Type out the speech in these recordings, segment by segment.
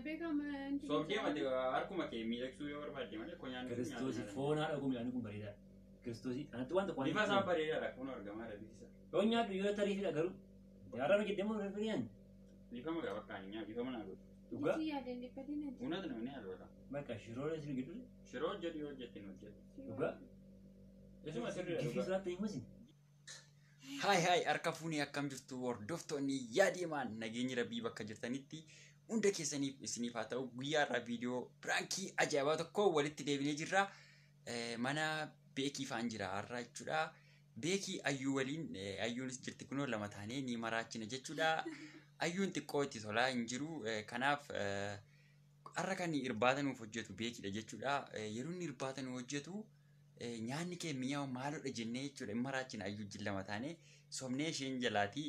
Darbee qaama. Soobdee mate harkuma kee miidhagsuu yoo barbaadde malee koo nyaanni kun Kiristoosii nyaata. foon haadha koo midhaan kun bareedaadha. Kiristoosii anatti waan tokko waan Bifa isaan bareedaadha kun argamaa jira bifti isaa. Yoo nyaadhu yoo tariifidha garuu. Jaarraa hojjettee moo firfiriyaan? Bifa magaa bakka ani nyaa bifa manaa godhu. Dhugaa. Itti yaadeen dhiphatiin ati. Unat namni alwala. Bakka shiroo isin gidduu. Shiroo hojjedhu yoo hojjette hin hojjetu. Dhugaa. Isuma sirriidha Gifii dhugaa. suraatti himuusin. Haay haay harka fuunee akkam jirtu hordoftoonni yaadimaan nageenyi rabbii bakka jirtanitti hunda keessaniif isiniif haa ta'u guyyaa irraa viidiyoo piraankii ajaa'ibaa tokko walitti deebinee jirra. Mana beekii faan jira har'a jechuudha. Beekii ayyuu waliin ayyuunis jirti kunoo lama taanee ni maraachina jechuudha. Ayyuun xiqqoo itti tolaa hin jiru. Kanaaf har'a kan irbaata nuuf hojjetu beekiidha jechuudha. Yeroo inni irbaata nuuf hojjetu nyaanni kee mi'aawu maalodha jennee jechuudha. Hin maraachina ayyuu wajjin lama taanee somnee isheen jalaatii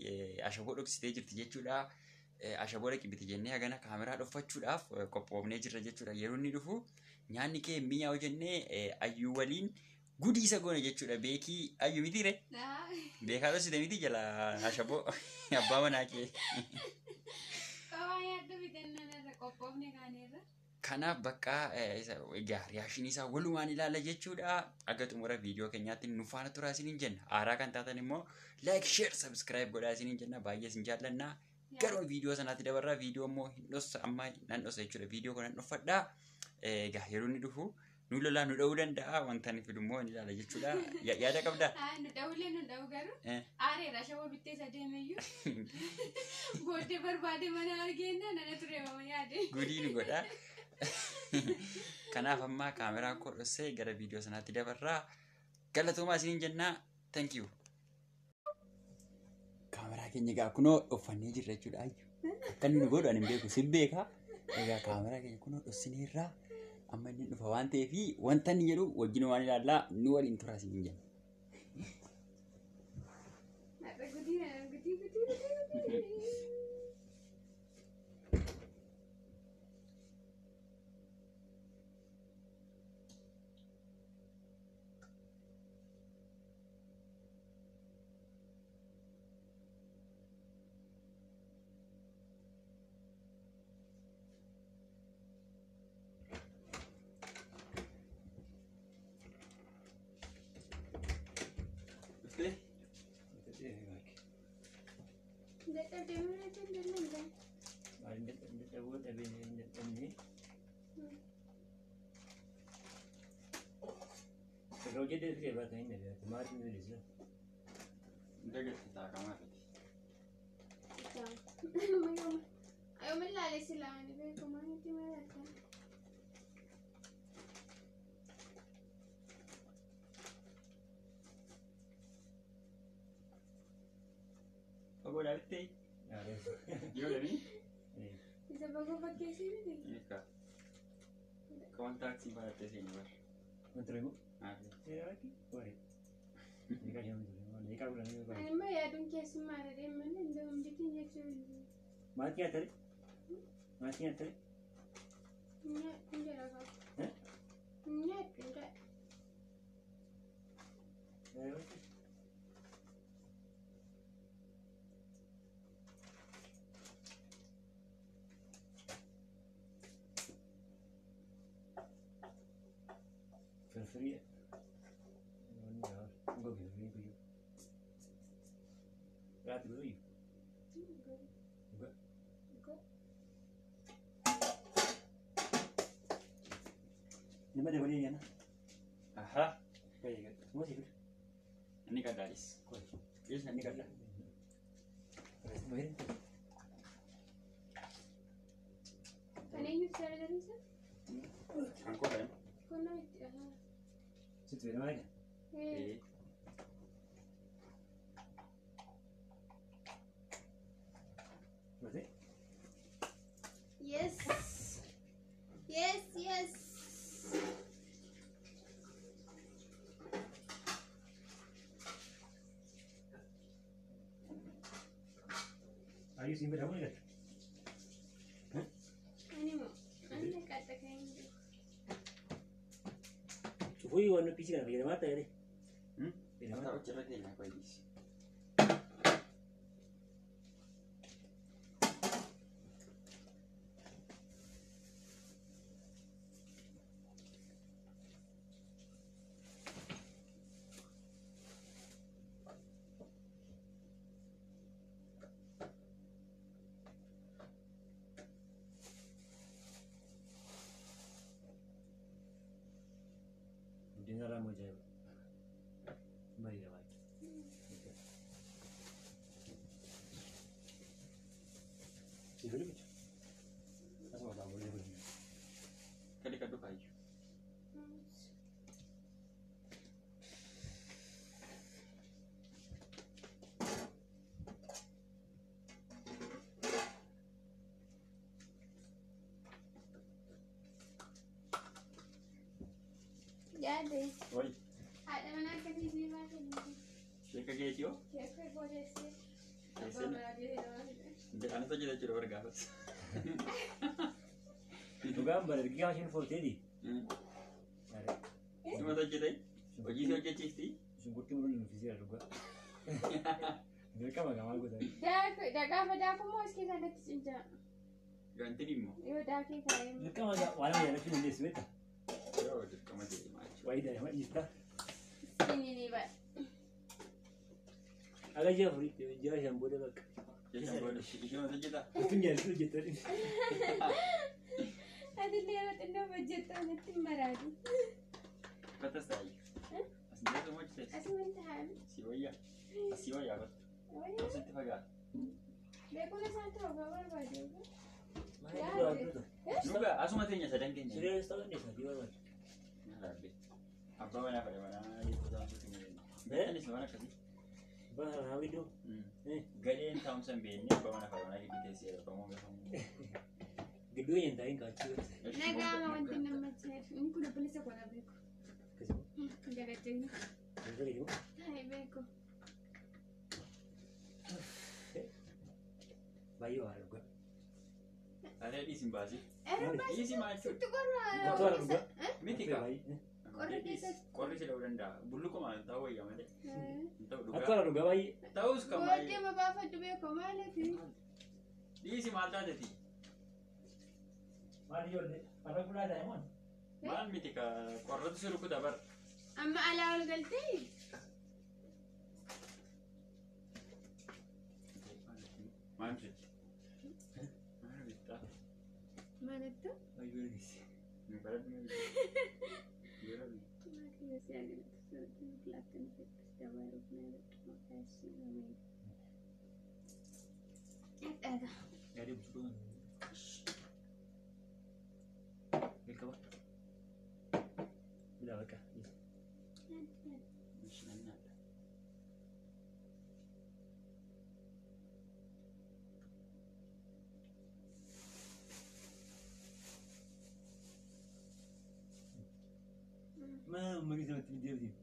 ashaboo dhoksitee jirti jechuudha. Ashaboo dhaqi jennee hagana kaameraa dhoffachuudhaaf qophoofnee jirra jechuudha. Yeroo inni dhufu nyaanni kee mi'aawu jennee ayyuu waliin gudii isa goone jechuudha. Beekii ayyuu mitiire beekaa dhoksite miti jala ashaboo abbaa manaa kee. Qabaa yaaddu bitannaan irra qophoofne kaaneerra. Kanaaf bakka egaa reakshinii isaa walumaan ilaala jechuudha. Aga xumura viidiyoo keenyaatti nu faana turaa isiniin jenna. Haaraa kan taatan immoo like, share, subscribe godhaa isiniin jenna. Baay'ee isin jaallanna. Garuu viidiyoo sanaatti dabarraa viidiyoo immoo hin dhossa amma nan dhossa jechuudha. Viidiyoo kana nan dhoffadhaa. Egaa yeroo inni dhufu nu lolaa nu dha'uu danda'a. Wanta inni fidu immoo ni ilaala jechuudha. Yaada qabdaa? Nu dha'ulee nu dha'u garuu aareera ashaboo bittee isa deemeyyuu booddee barbaade mana argeenna nana ture mama yaade. Gudii nu godha. Kanaaf amma kaameraan koo dhossee gara viidiyoo sanaatti dabarraa. Galatoomaa isiniin jennaa. Thank you. Kaameraa keenya egaa kunoo dhoffannee jirra jechuudha. Akka inni nu godhu ani hin beeku. Sin beekaa. Egaa kaameraa keenya kunoo dhossineerraa. Amma inni dhufa waan ta'eef wanta inni jedhu wajjin waan ilaallaa nu waliin turaa isiniin jenna. Har'a gudii gudii gudii gudii gudii. Dhuftee? Dadhabdee mana hin danda'an. Dadhaboo dhabee hin dadhabne. Irra hojjetee fi baata hin dhabee maatiin nu dhiisa. Dagatti taakamaa fiti. Ayoo millaalee silaa ani beeku maalitti maraata. Fagoo dhaabittee? Yoo dhabii? Isa fagoo fakkeessii miti. Eegaa. Akka wanta taaksii barattee seeni bara. Wanti reemu? Haa. Ani immoo yaaduun keessummaadha deemanne hin bitiin jechuu hin jiru. Maatii nyaatare? Maatii nyaatare? Nyaadhu jedha qaba. Nyaadhu jedha. Firfirii. Gogi firfirii guyyuu. Raati godhu iyyuu. Dhugaa. Nama dabalee nyaana. Ahaa. Moo si fidu? Inni qaddaadhis. Dhiis inni qaddaa. Kan eenyutu jaalladhamsa? Kan koo dha. Kun itti dhahaa. Sitti fayyadamaa jira? Ee. Mate? Yes. Yes, yes. Ayyuu siin fayyadamuu ni galta. Ani moo ani qaxxa kan hin jiru. Cufuu waan nuti kana fayyadamaa ta'e. Mataa hojii irra keenya qoyis. Dhugaa immoo ajaa'iba. Bareeda baay'ee. Siifili bicha. Asuma taa'u boollee godhu. Gadi kadhu kaayyuu. Yaade. Oi, Haadha manaa akkasii ni baasee. sheeka keetii hoo? Sheekoo boodeessee. Teessee Abbaa manaa jedhee nama fide. Anis hojjeta jechuudha bara gaafas. Dhugaan bareeda gaafa isheen foolteeti. Sima hojjetai? Hojii si hojjechiifti? Shunkurtii muruun nuffisiira dhugaa. Dirqama gamaa godhan. Gaafa daakummoo as keessaa natti cincaa. Gantiin immoo. Yoo daakee kaa'ee. Dirqama waan nama jaallachuu dandeessu beektaa? Yoo dirqama ta'e maal jechuudha. Wayii daa'ima dhiista. Inni ni ba'a. Aga ji'a afuriitti ji'a shan booda bakka. Jecha booda ishee hojjetaa? Utuun jaallachuu hojjettee. Atillee yeroo xinnoo hojjettaa natti hin maraatu. Uffata saayi. As deetu hojjetes. Asumatti haami. Si wayyaa. Asii wayyaa battu. Asitti fagaata. Beekuma isaan ta'uu barbaadu. Dhugaa asuma teenya sadan keenya. Siree ta'uu dandeessa ati barbaadu. Maal Abbaa manaa fadha manaa jechuudha taa'umsa keenya jenna. Beektanis waan akkasii. Abbaa manaa gidduu. Gadheen taa'umsa hin beekne abbaa manaa fadha manaa gidduu teessee jedhamu gafamu. Gidduu eenyu taa'in kaachuu. Nagaama wanti nama jeeru. Inni kun obboleessa koo beeku. Akkasuma. Galajjeen. Akkasuma gidduu. Taa'ee beeku. Baay'ee waa dhugaa. Saree dhiisin baasii. Erga Dhiisi maal jechuudha? sitti qorra. Guutuu dhugaa. Miti kaa. Qorri keessatti. Qorri si dha'uu danda'a. Bulluquma ta'uu wayya malee. Hin ta'u dhugaa. Akka dhugaa baay'ee. Ta'us kan Booddee baay'ee. babaafadhu beeku maaliif? Dhiisi maal taateeti? Maal ijoollee? Farra gulaa daa'iman. Maal miti kaa qorratu si rukuta bara. Amma alaa ol galtee? Maal jetti? Maal bittaa? Maaltu? Baay'ee bareedisi. Nu baradhu nu bittaa. Yeroo Yaadee busuu qaban. Jalqaba. Bilaa bakka. Bishaan nyaata. Maa maqaa namatti deebiin.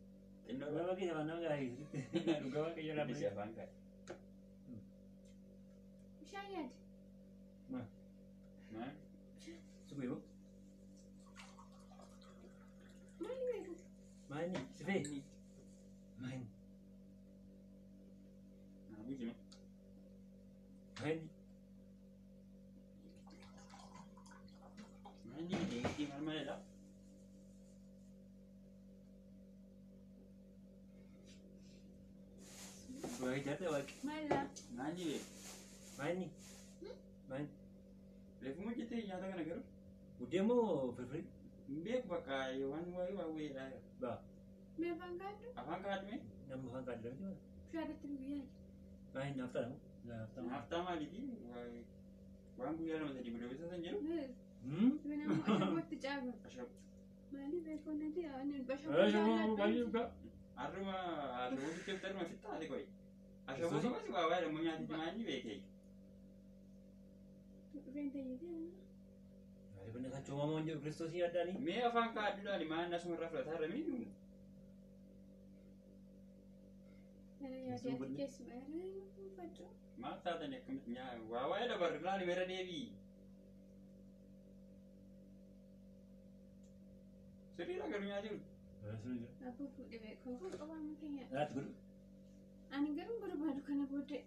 Xinnoo Dhugaa maqaa nama nama gaarii. Dhugaa waaqayyo Dhiisi lafa. afaan kaa'e. Bishaan yaade. Maa Maal? suphee moo? Maali beeku? Maal inni? Suphee? Maal inni? Naa buusi mee? Maal inni? Maal inni deemtee maal maleedha? Dhugaa ijaarsa waaqi. Maal Maal inni beeku? Maal inni? Maal inni? Reefuma hojjetee nyaata kana garuu Buddeen moo firfirii? hin beeku bakka waan waayee waa wayeedha. Baa. Mee afaan kaaddu? Afaan kaa'adhu mee? Nama afaan kaaddu miti maa? Bishaan irratti nu yaade. Maal inni naaf ta'a moo? Naaf ta'a. Naaftaa maaliiti? Waan guyyaa lama sadii booda beeksisan jedhu. Nama ashabootti caaba. Ashabu. Maali beeku nati ani Ashaboo baay'ee dhugaa. Harruma ashaboo bittee harruma sitti taate qoyi. Ashaboo sobas waa waayee dammoo nyaatichi maal inni beekee? Dhufeen tayyee. Maal kan coomamaa hin jiru kiristoosii yaaddaanii? Mee afaan kaa'adhuudhaan maal asuma irraa fudhataa irra miidhu? Yaade keessumaa uffadhu. Maal taatan akkamitti nyaa waa waayee dabarri laali meera deebii. Sirriidha garuu nyaati kun. Abbaa fuudhee beeku. Qabaa keenya. Naatti godhu. Ani garuu barbaadu kana booddee.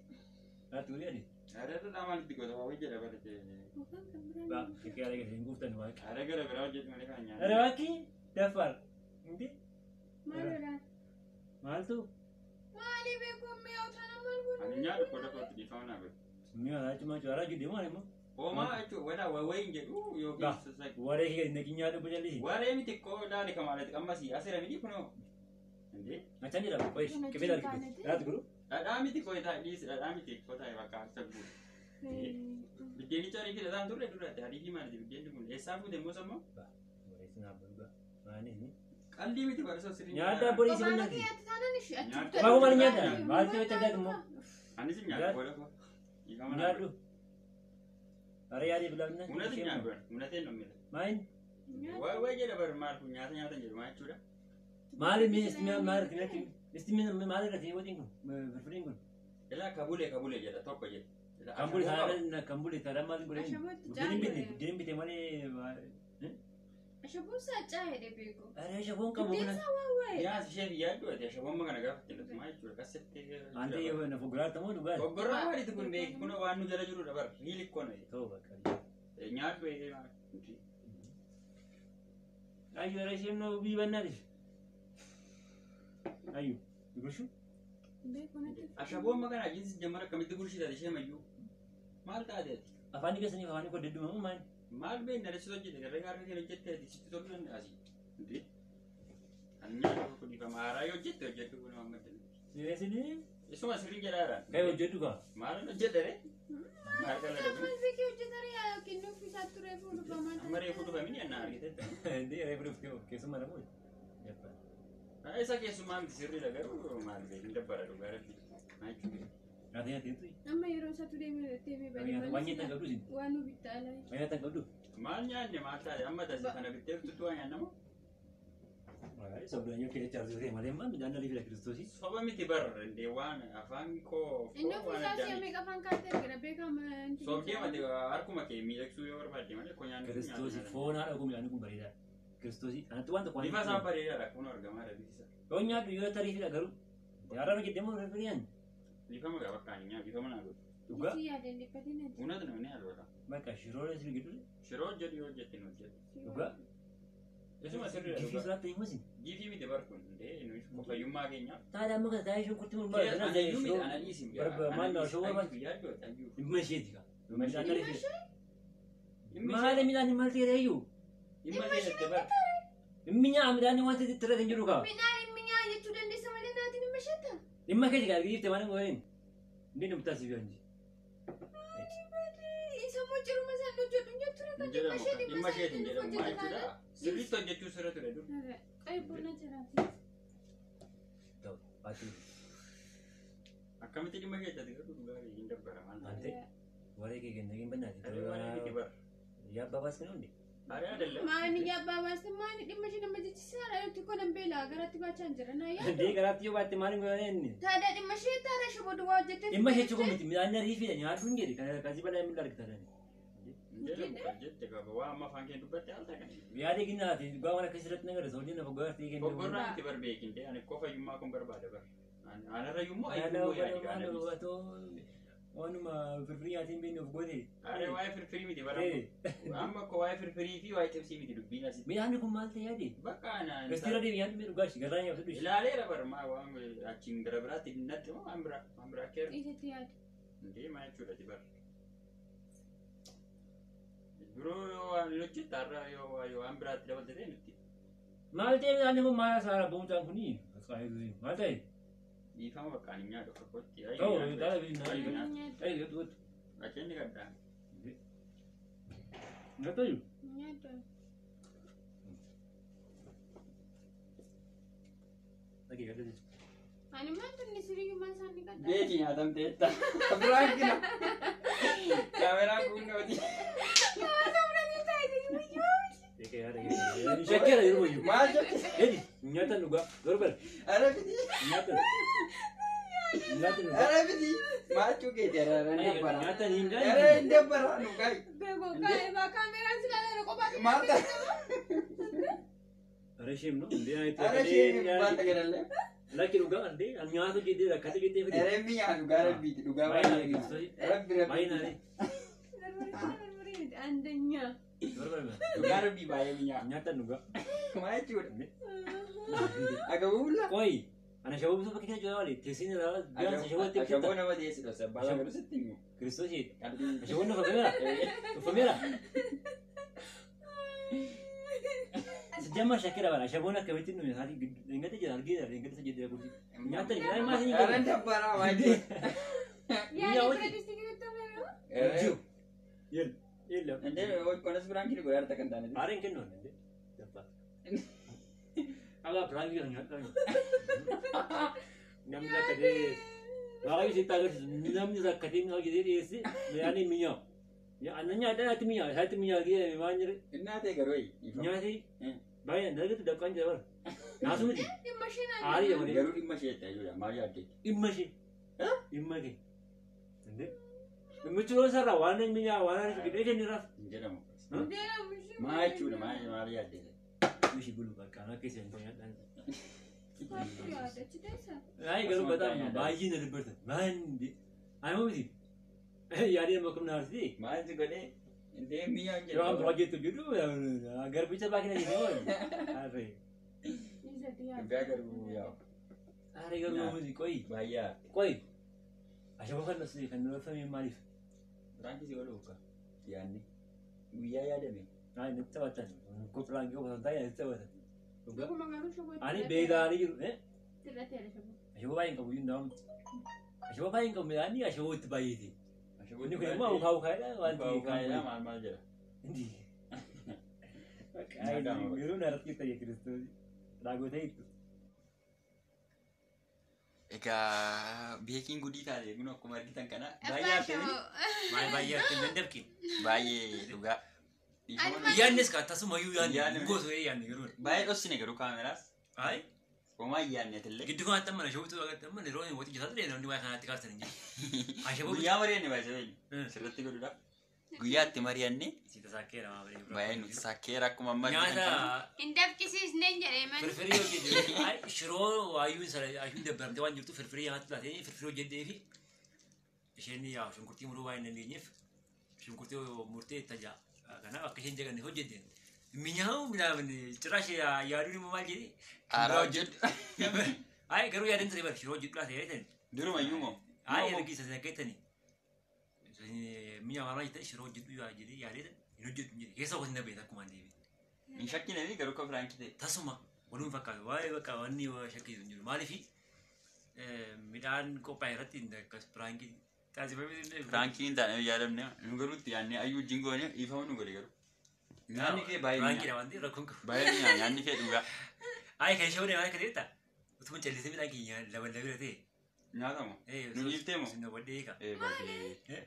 Naatti godhu yaade. Aadaa dhaa maalitti goota waa wayii jedha barate. Yookaan kan Baa biraan. fiqee yaada gadi hin guuftan waaqi. Aadaa gara biraa hojjetu malee kan nyaatu. Ara waaqi daffar. Hindi Maalidha? maaltu? Maali beeku mi'oota nama maal godhu? Ani nyaadhu qoda kootti dhiifama naa godhu. Mi'a alaa cimaa caaraa jiru deemaa immoo. Homaa jechuun wala wayi hin jedhu yookiin Waree kee gadi nyaadhu jalli. Waree miti koo laali kamaaletti qammasii asirra miti kunoo. Indee? Machaan jira qoy qibee laali qibee. Guru. Dhadhaa miti koo taa'e dhiisi dhadhaa miti koo taa'e bakka akka guutu. Biddeenicha horii filataan turre duratti adii maaliti biddeenni kun eessaa fuute immoo sammoo? Waree sinaa bulga. Maani? Qalbii miti barisa sirrii. Nyaata borii si Kophaa bannaati. kiyyaatti taanaan ishee achi Bahu maal nyaata? Maal ta'e tajaajila immoo? Anis hin nyaadhu booda koo. Nyaadhu. Ara yaadee bilaabna. Unati nyaadhu. Unateen nomila. Maal? Wayi jedha bar maal kun nyaata nyaata jedhu maal jechuudha? Maali mi isti maal irratti isti maal irratti waxiin kun firfiriin kun? Ilaa kabulee kabulee jedha tokko jedha. Kan bule taadhaan kan bule taadhaan maal godhani? Ashabootti Buddeen bite caala. buddeen bite malee. Ashaboon isaa caayee beeku. Ara ashaboon qabu Buddeen kana. isaa waa waa'ee. Nyaata ishee yaaddu ati ashaboon kana gaafa itti natu maal jechuudha? Kasettee. Ante na foggoraata moo dhugaa? Foggorraa maaliiti kun beeki kun waan nu jala jirudha bar riili kono. Ta'u bakka. Nyaadhu eegee maal? Ayyo ara isheen noo bii bannaati. Ayyo gurshuu? Beeku natti. Ashaboon kana jinsi jammara akkamitti gurshiitaati ishee mayyuu? Maal taate ati? Afaanni keessaniif afaanni koo deddumamu maali? Maal beekna reessi hojjete garee harka kee hojjette ati sitti toluu danda'a si. Ani nyaata tokko dhiifama haaraa yoo hojjette hojjedhu kun waan madda. Sireesini? Isuma sirrii jedhaadha. Gahee hojjedhu kaa? Maal hojjedha ree? Maal kana dhabu? Maal beekee hojjetare kennuuf isaa ture fuudhuuf maal Amma reefu dhufamini annaa argiteetta. Indee reefu dhuftee keessummaa dhabu. Isa keessumaa miti sirriidha garuu maal beekin dabbara dhugaa rabbi. Maal jechuudha? Nyaata nyaateetu. Amma yeroo isaatu deemee deemee badee Waan nyaatan qabdu isin. waan nu bitta alaa. Waan nyaatan qabdu. Maal nyaanne maal taate amma tasi kana bittee fitutti waa nyaannamu? Sobdaan yoo keessa jaarsuu malee maal midhaan dhalii fila kiristoosii. Soba miti bar indee waan afaan koo Inni waan ofiisaa addaa si'a miti. meeqa afaan kaartee argina beekama. Sobdee mati harkuma kee miidhagsuu yoo barbaadde malee koo nyaannu Kiristoosii foon haadha koo midhaan kun bareedaadha. Kiristoosii anatti waan tokko Bifa isaa bareedaadha kun argamaa dha bifa isaa. Yoo nyaadhu yoo tarii fila garuu. Yaaraan hojjettee moo firfiriyaan? Bifa magaa bakka ani nyaa bifa manaa godhu. Dhugaa. Si yaadeen dhiphatiin ati. Unatu namni haadha. Bakka shiroo isin gidduu. Shiroo hojjedhu yoo hojjette nu hojjedhu. Dhugaa. Isuma sirriidha Gifii dhugaa. siraatti himu isin. Gifii miti bar kun indee nuyi fayyummaa keenyaaf. Taadha amma kana taa'ee shunkurtii mun Anayyuu miti analiisim. Maal na showwa maal? Dhimma isheeti kaa. Midhaan dhalii fila. Maali midhaan maal ta'e iyyuu? Dhimma isheeti bar. Dhimmi nyaa midhaan waan ta'e tirate hin jiru kaa. Midhaan dhimmi nyaa jechuu dandeessa malee naatiin dhimma isheetta. Dhimma keeti kaa giifte waan hin godhin. Inni numtaa si biyyaan ji. Isa immoo jiruma isaan hojjedhu hin jettu kan dhimma ishee Dhimma isheeti hin jedhamu maal hojjeta jechuudha. Sirriitti hojjechuu sirra ture dur. Qayyi buna jiraati. Ta'u baatee. Akkamitti dhimma isheeti ati garuu dhugaa hin dabbara maal taate. Ante waree kee kenna hin bannaati. Aree waree miti bar. Yaa abbaa baas kan hundi. Aree adalla. Maani yaa abbaa baaste maani dhimma ishee nama jechisaadha yookiin konan beelaa garatti baachaa hin jira naa yaa. Dee garaatti yoo baatte maal hin godhan inni? Taadha dhimma ishee taadha ishee booda waa hojjettee. Dhimma ishee cuqu miti midhaan dhalii fila nyaadhu hin jedhe kana kasii balaa hin argita. Hin jedhamu kan jette qaba waa amma afaan kee dubbatte haal ta'e kan. Yaada ginnaati dhugaa waan akkasii irratti nagarra soolii nafa gogaa kennu. Foggorraa miti bar beekin dee ani koo fayyummaa kun barbaada bar. Anarra yummoo ayyummoo yaadi gaana. Waanuma firfirii nyaatiin beeknu of goote. Aree waa'ee firfirii miti bara. Amma koo waa'ee firfirii fi waa'ee cibsii miti dubbiin asitti. Midhaan kun maal ta'e yaade? Bakka anaan. Gastiirra deebi nyaadhu dhugaa ishee garraa nyaatu dhushi. Ilaaleera bar maa waan achiin gara biraatti natti moo waan biraa waan biraa keera. Isatti yaada. Indee maal jechuudha ati bar. Duroo yoo waan hojjette har'a yoo waan biraatti dabalte ta'e nutti. Maal ta'e midhaan kun maal haasa'aa boomtaan kuni? Maal ta'e? Dhiifama bakka ani nyaadhu tokkotti. Ta'u taa'ee Nyaata. Acheen ni gaddaa. Nyaata iyyuu. Nyaata. Dhagee gadda Ani maal tunni siriyyummaa isaanii gaddaa. Beeki nyaatamteetta. Biraan gina. Kaameraan kuunnooti. Shakkeera yeroo iyyuu. Maal jette? Edi nyaata dhugaa gargar Ara fiti. nyaata. Nyaata dhugaa. Ara fiti. Maachuu keeti ara ara dabbara. Nyaata hin Ara hin dabbara nu gahi. Beekoo kaa'ee baa kaameraan silaa kophaa Maal ta'a? Ara isheem no. Ara isheen maal tagadalle? Lakki dhugaa andee nyaata jedhee rakkate jedhee fide. Ara mi'a dhugaa rabbiiti dhugaa Baay'inaan baay'ee. Kiristoosii. Rabbi rabbi. Baay'inaan. አንደኛ Dhugaa rabbii baay'ee mi'a. Nyaata dhugaa. Maal jechuudha? Agabuu bulla? Qoyi. Ana ashaboo bituu bakka keessa jira malee teesseen irraa biyaan ashaboo itti Ashaboo bitta. nama dhiyeessu dhoosa. Balaa garuu sitti himu. Kiristoos jedhe. Qalbii. Ashaboon uffameera. Uffameera. Sijjamma shakkira bara ashaboon akkamittiin dhume isaatii dhingate jira argeera dhingate isa jedhee gurti. Nyaata midhaan maasii hin Aran qabu. dabbaraa waajjira. Yaadee Mi'aawwati. bira distii keessatti afeeroo? Jiru. Yel. Yel. Indee kunis biraan kini godhaa kan taane. Aareen kennu indee. Dabbaa. Ala piraangii kan nyaadhaa. Namni rakkatee waaqayyo sitti agarsiisu namni rakkatee mi'aawu jedhee dhiyeesse midhaan hin mi'aawu. Annan nyaadhaa nyaatti mi'aawu isaatti mi'aawu jedhee waan jire Innaa ta'e garuu nyaati baay'ee dargatti daqqaan jira bara. Naasu miti Dhimma ishee naan aarii malee Garuu dhimma isheetti ajuudha maal yaaddeetti? dhimma ishee dhimma kee. Dhimmichi loon sarara waan hin mi'aawu waan hin fidee kenniraaf. Hin jedhamu. Deemu ishee. Maa jechuudha maal yaaddeetti? Mishi bulu bakka akka isheen kan nyaadhaan. Yaadachi teessa. Ay garuu በጣም baay'ee na dubbartan maal aymoo miti yaadee nama kumna arsii Maal si godhee indee mi'aan yoo an jedhu. project hojjedhu garbicha baakina jedhee arre Dhugaa garuu yaa'u arre garuu miti qoyi baay'ee aarte. qoyi ashaboo kan nas kan nurfame maaliif Biraan kisi godhu ukka yaadne guyyaa yaadame. ay natti taphatan ko piraangii qofa osoo hin taane natti taphatan Dhuguma garuu shaboo ani beela'anii jiru Tirrateera shaboo. ashaboo baay'ee hin qabu iyyuu ndaa'amu ashaboo baay'ee hin qabu midhaanii ashaboo itti baay'eeti inni kun immoo ukaa ukaadha waan ta'eef Ukaadha maal maal jedha. Hindi. Garuu na irratti ta'e Kiristoos. Raagota hiiktu. Egaa beekiin gudii taate kun akkuma argitan kana baay'ee Abbaa aarte shaboo. Maal baay'ee akka hin dandabkin. Baay'ee dhugaa. Ani Yaannis ka tasuma iyyuu yaanni Yaanni- gosa yaanni garuu. Baay'ee dhoksine garuu kaameraas. Ayi Homaa yaanne illee. giddu kanatti amma shawwitu agartee amma yeroo wati jisaa ture namni waa'ee kanaatti kaartan hin jiru. Ashaboo Guyyaa mari'anne baay'ee sirriitti godhuudhaaf. Guyyaa itti mari'anne Si tasaakkee nama bareedu. baay'ee nuti sakkeera akkuma amma argitan Nyaata kana. Hin dafqisiisneen jedhee mani. firfirii hojjetee ayi shiroo waayyuun sana ayyuun dabbaramtee waan jirtu firfirii nyaatti laatee firfirii hojjetee fi isheen yaa shunkurtii muruu waan hin dandeenyeef shunkurtii murtee taja kanaaf akka isheen jaganne hojjette. Minyaawu midhaan ciraash yaaduun immoo maal jedhee Aaraa hojjedhu. Ayi garuu yaadan ture bara shiroo hojjedhu laata yaadatan. Duruma iyyuu moo? Ayi ergi isa sana keettani. Minya waan jettan shiroo hojjedhu jedhee yaadeetan hin hojjedhu jedhe keessa qotin dhabeet akkuma hin deebiin. Hin shakkinanii garuu akka firaankii ta'e. Tasuma waluun fakkaatu waa'ee bakka wanni shakkiisu hin jiru maaliif midhaan qophaa'e irratti akkas piraankii taasifamee hin beeku. Firaankii hin taane yaadamne nu garuu itti yaadne ayyuu wajjin goone dhiifama nu godhe garuu. Nyaanni kee baay'ee Piraankiidha mi'aa. waan ta'eef rakkoon qabu. Baay'ee mi'aa nyaanni kee dhugaa. Ayi kan ishee waan akka ta'e utuma callisee midhaan keenya labalabira ta'e. Nyaatamu. Nu dhiiftee moo? Sinna wadhee eega. Ee baay'ee.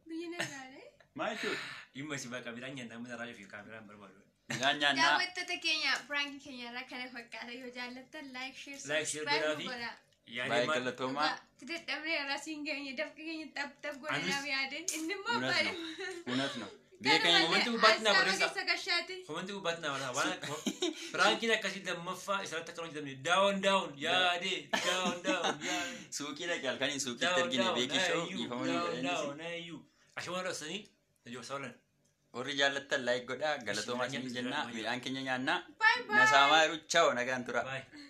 Biyyi nagaalee. Maal jechuudha? Dhimma si bakka midhaan nyaannaa mana raajuu fi kaameraan barbaadu. Midhaan nyaannaa. Daawwattoota keenya piraankii keenya irraa kana fakkaata yoo jaallattan like share Like, share subscribe godhaa fi- godhaa. Baay'ee Yaadee maal galatoomaa. Itti dadhabnee irraa siin geenye dafqa keenya xap xap Anis- godhanaaf yaaden inni immoo Unas baay'ee. no. Unas no. Biyya keenya Komantii gubbaatti naa barreessa. keessa gashaati. Komantii gubbaatti naa barreessa. Waan akka piraankiin akkasii lammaffaa isarratti akka hojjetamne daawon daawon yaadee daawon daawon yaadee. Suuqii dhaqee halkaniin suuqiitti Daawon argine daawon beekii shoo naayyuu dhiifama nu daawon godhe innis. daawon naayyuu. Ashuma dhoksanii ijoollee oolan. Warri jaallattan like godhaa galatoomaa isiniin jennaa midhaan keenya nyaannaa. Bye bye. Nasaamaa jiru chao nagaan tura. Baay'ee.